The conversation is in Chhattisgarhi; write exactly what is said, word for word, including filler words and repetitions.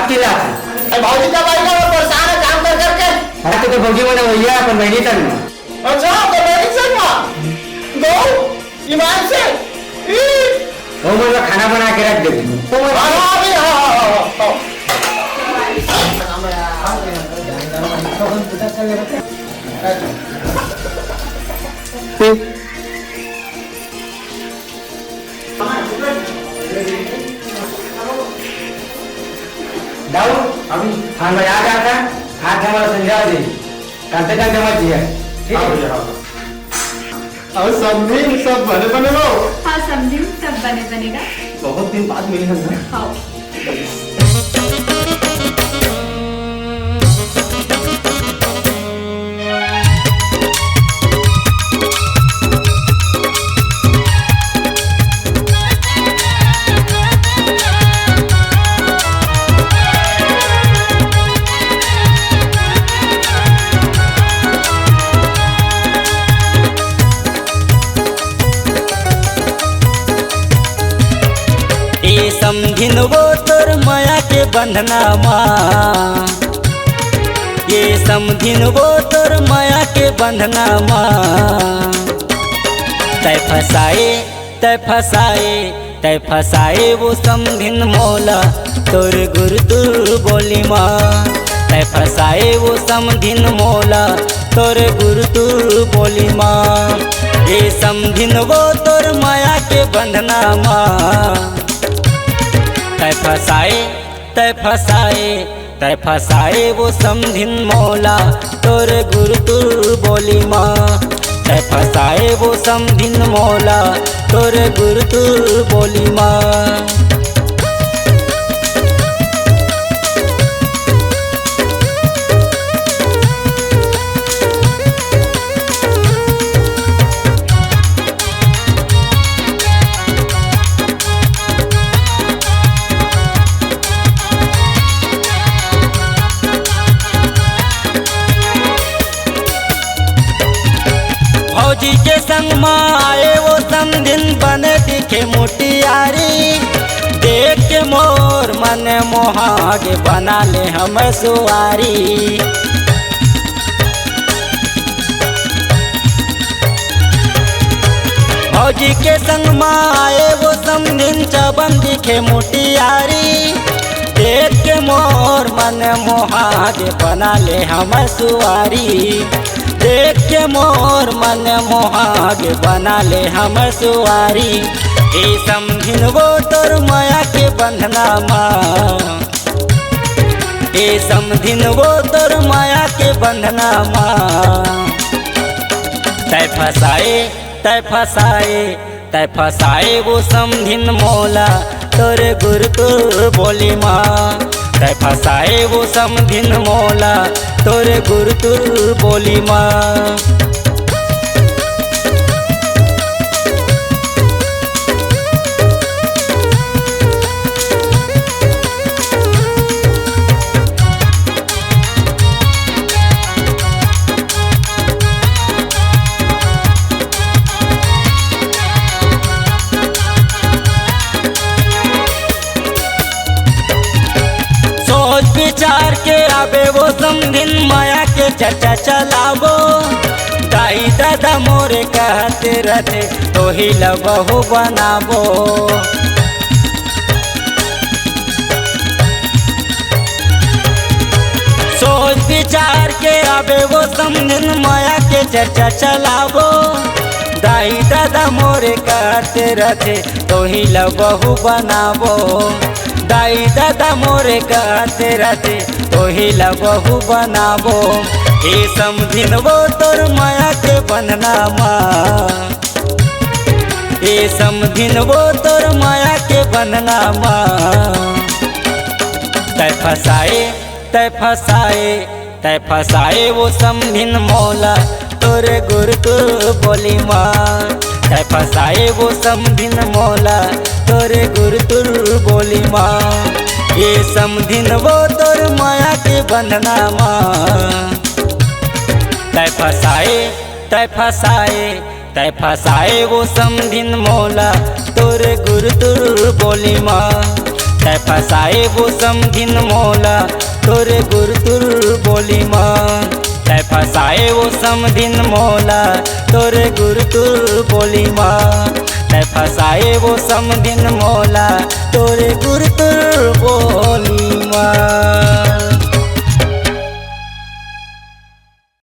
चिल्लात हे। अरे भौजी कब आही गा, वो परेशान हे काम कर करके। अरे तो, तो भौजी मन वही हे अपन बहिनी संग। अच्छा, तो बहिनी संग मा। गौ, ईमान से। ई। वो मन ला खाना बना के रख देबे। वो मन हाँ, हाँ, अभी, हाँ, हाँ, हाँ, हाँ। दाऊ, अभी खान भाई आ जाता, हाथ हमारा समझा दे, कम से कम समझ दिया, ठीक है? हाँ भैया, हाँ। और समधी सब बने बने हो? हाँ, समधी सब बने बने गा। बहुत दिन बाद मिले हैं ना? हाँ। ए समधिन वो तोर मया के बंधना मा, ए समधिन वो तोर मया के बंधना मा। तै फसाए, तै फसाए, तै फसाए वो समधिन मोला तोर गुरतुर बोली मा। तै फसाए वो समधिन मोला तोर गुरतुर बोली मा। ए समधिन वो तोर मया के बंधना मा। तै फसाए, तै फसाए, तै फसाए वो समधिन मोला तोर गुरतुर बोली मा। तै फसाए वो समधिन मोला तोर गुरतुर बोली मा। भौजी के संग मा आए वो समधिन बने दिखे मुटियारी, देख के मोर मन मोहा गे बना ले हम सुवारी। भौजी के संग मा आए वो समधिन चबन दिखे मुटियारी, देख के मोर मन मोहा गे बना ले हम सुवारी, देख के मोर मन मोहा गे बना ले हम सुवारी। ए समधिन वो तोर मया के बंधना मा, ए समधिन वो तोर मया के बंधना मा। तै फसाए, तै फसाए, तै फसाए वो समधिन मोला तोर गुरतुर बोली मा। तै फसाए वो समधिन मोला तोर गुरतुर बोली मा। सोच विचार के आबे वो समधिन मया के चर्चा चलाबो। दाई दादा मोरे कहते रहते तोही ल बहू बनाबो। सोच विचार के आबे वो समधिन मया के चर्चा चलाबो। दाई दादा मोरे कहते रहते तोही ल बहू बनाबो। दाई दादा मोरे कहते रहते तोही ल बहू बनाबो। ए समधिन वो तोर मया के बंधना मा, ए समधिन वो तोर मया के बंधना मा। तै फसाए, तै फसाए, तै फसाए वो समधिन मोला तोर गुरतुर बोली मा। तै फसाए वो समधिन मोला तोर गुरतुर बोली मा। ए समधिन वो तोर मया के बंधना मा। तै फसाए, तै फसाए, तै फसाए वो समधिन मोला तोर गुरतुर बोली मा। तै फसाए वो समधिन मोला तोरे गुरतुर बोली मा। तै फसाए वो समधिन मोला तोरे गुरतुर बोली मा। तै फसाए वो समधिन मोला तोरे गुरतुर बोली मा।